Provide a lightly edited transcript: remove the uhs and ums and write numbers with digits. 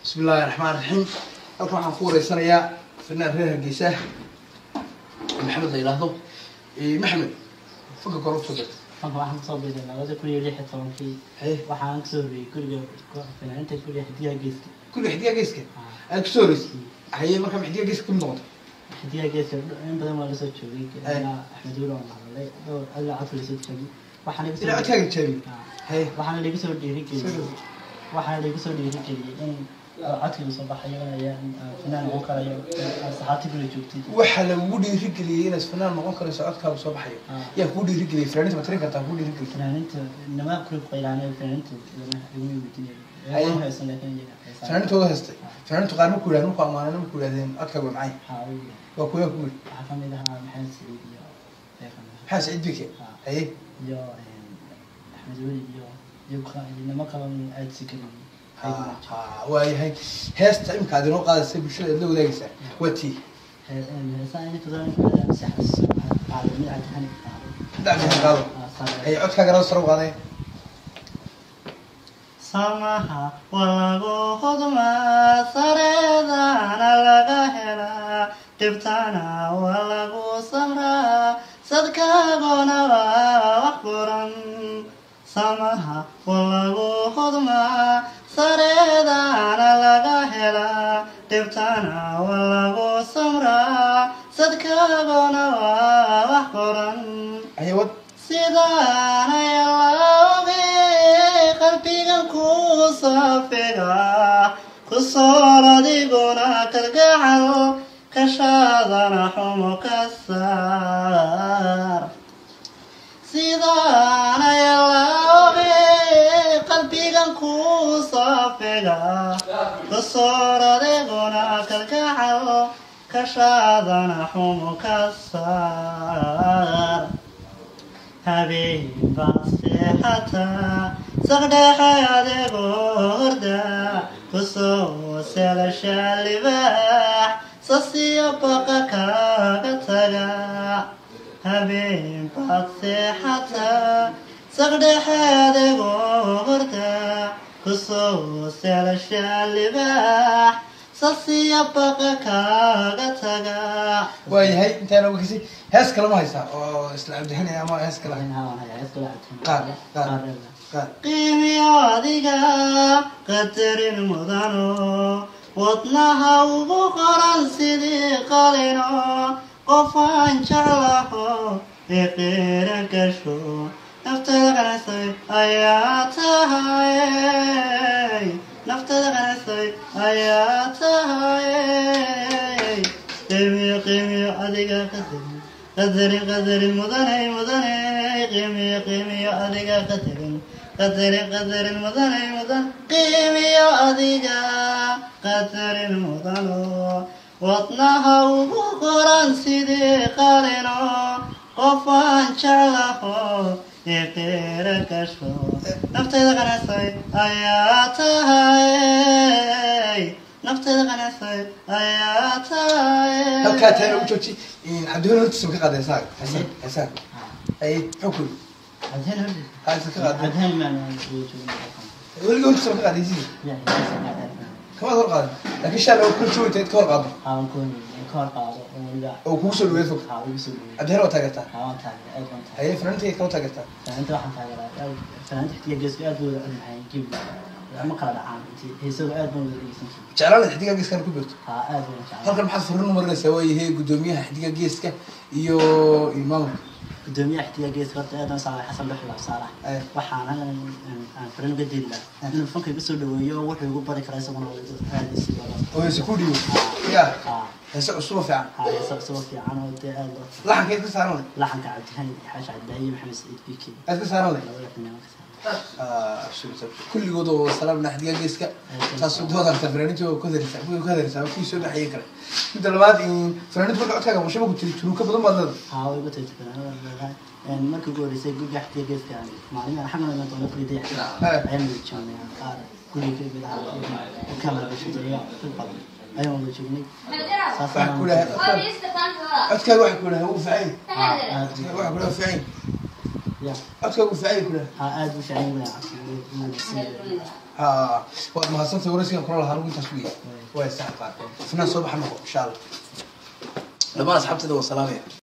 Bismi illaahi raxmaan raxiim. Halkan waxaan ku wareysanayaa fanaan reer Hargeysa, Maxamed la yidhaahdo. Maxamed, fanka kore usoo gartay? Fanka waxaan kusoo biiray 2016-kii. Haye. Waxaan kasoo horreeyey guriga fanaaniinta, guriga Xidigaha Geeska. Guriga Xidigaha Geeska aad kusoo horeysay? Haye, marka ma Xidigaha Geeska kamid noqotay? Xidigaha Geeska in badan waa lasoo joogay ilaa Axmed Weli waan hadalay dhowr ilaa codka lasoo joogay. Waxaana iga soo Ilaa codkaaga jaabiy? Haye. Waxaana laiga soo dhiirigeliyey, waxaana laigu soo dhiirigeliyey in codkayga soo baxayo, in fanaan noqon karayo, saxaabta guriga joogtay. Waxaa lagugu dhiirigeliyey inaad fanaan noqon karayso, codkaagu soo baxayo? Yaa kugu dhiirigeliyey? Fanaaniinta ma tirin kartaa kugu dhiirigeliyey? Fanaaniinta nimaa kuli qaylaanay, fanaaniinta iguma weydiinay, iguma haysan, laakiin iyaga heesaan. Fanaaniintooda haystay. Fanaaniintu qaar markuu yidhahdo, markuu ammaanay, markuu yidhahdeen codkaagu waa macaan? Haa, way yidhahdeen. Waa kuwa ku yidhi? Waxaa kamid ahaa Maxamed Saciid iyo ayaa kamid ahaa. Maxaa Saciid Bike? Haye. Iyo Axmed Weli iyo nimo kale aada si karin. Ha, waayahay. Heesta imika aad inoo qaadaysa, bulshada aad la wadaagaysaa, waa tii? Heesaha inta badan si xasuuso qaaday mid Cabdihani qaaday. Dacdi qaado. Haye, codkaaga noo sare u qaaday. Samaha waa lagu hodmaa, sareedana laga helaa, dhibtana waa lagu samraa, sadkaagona waa wax qoran. Samaha waa lagu hodmaa, sareedana laga helaa, dhibtana waa lagu samraa, sadkaagona waa wax qoran. Haye, wad. Sidaanayalaabe qalbigan ku saafiga ku soor, adiguna kalgacal kashaadana xumo ka saar. Sidaanayalaabe qalbigan ku saafiga ku soor, adiguna kalgacal kashaadana xumo ka saar. Habeen baad seexataa, saqdhexe adigoo horda, kusoo selasha libaax, sasiyo baqa kaaga taga. Habeen baad seexataa, saqdhexe adigoo horda, kusoo selasha libaax, sasiyo baqa kaaga taga. Waayahay, intaana ogeysay, hees kale ma haysaa oo isla Cabdihani ama hees kale? Qaar, qaar, qaar. Qiimiyo adiga qadarin mudano, wadnaha ugu qoran sidii qalino, qofaan jeclaho ee qiira gasho, naftada qanacsan ayaa tahay, naftada qanacsan ayaa tahay. Qiimiyo, qiimiyo adiga qadarin, qadarin, qadarin mudanay, mudanay. Qiimiyo, qiimiyo adiga qadarin, qadarin, qadarin mudanay, mudan. Qiimiyo adiga qadarin mudano, wadnaha ugu qoran sidii qalino, qofaan jeclaho ee qiira gasho, naftayda qanacsay ayaa tahay, naftayda qanacsay ayaa tahay. Halkaa taana ugu jooji. Cabdihani hortiisa ma ka qaaday heesaaga? Heesaan, heesaan? Haye, muxuu ku yidhi? Cabdihani? Ha, isa ka qaaday. Cabdihani maan? Weliga hortiisa ma ka qaaday heesihiisa? Kamaad hor qaadan, laakiin shaa lagu kula joogi ka hor qaado. Haaban ka hor qaado oo weliba Oo kugu soo dhaweed fog. Haa, igu soo dhaweeyey. Cabdihani waa taageertaa? Haa, waan taageeraa, aad baan taageeraa. Haye, fanaaniinta kama taageertaa? Fanaaniinta waxaan taageeraa fanaaniinta Xidiga Geeska, aad buu wada codmahay gebiga, ma kala dhacaan intii heesagu, aad baan wada dhegeysan jiray. Jeclaan lahayd Xidiga Geeskana ku biirto? Haa, aad baan jeclaa. Halkan maxaad fariin u marinaysaa, waayahay, guddoomiyaha Xidiga Geeska iyo maamulka? Gudoomiyaha Xidiga Geeska horta aad baan saalax Xasan Dhuxul Saalax. Waxaan aan fariin uga diri lahaa inuu fanka igu soo dhaweeyo oo wuxuu igu bari karaa isaguna aad isi wada Oo heese ku dhiibo ya? Haa. Heese cusub oo fiican. Haa, heesa cusub oo fiican oo dee aad loo Laxankeed ka saaran leh? Laxanka Cabdihani Xaashi Cabdilaahi iyo Maxamed Saciid Bk. Aad ka saaran leh? Labada fanaan ka saaran. Kulligood oo salaamna Xidiga Geeska. Taas dood arta, fanaaniintu ku hadaraysaa, ku hadaraysaa kuwii soo baxayay kale. Midda labaad, fanaaniintu marka codkaaga maqasho ma ku tiri turuuka badan baad leedahay? Haa, way igu tagtay fanaanada leedahay. Markii ugu horreysay guriga Xidiga Geeska maalin xaggan iman doona guriga Dayax ayaan wada joognay, qaar guriga ka mid ahaa kamera gashatay iyo dad badan ayaan wada joognay. Waxaa ku dhahay codkaaga, waxa ku dhahay wuu fiican yahay. Waxa ku dhahay fiican yahay. Ya. Codkaagu fiican yahay ku dhahay. Haa, aad u fiican yahay. Ha, waad mahadsantahay. Waraysigan kula lahaa anigu intaas weeye. Waay, sax qaar. Fanaan soo baxa noqo, insha Allah. Dhammaan asxaabteeda waa salaamaya.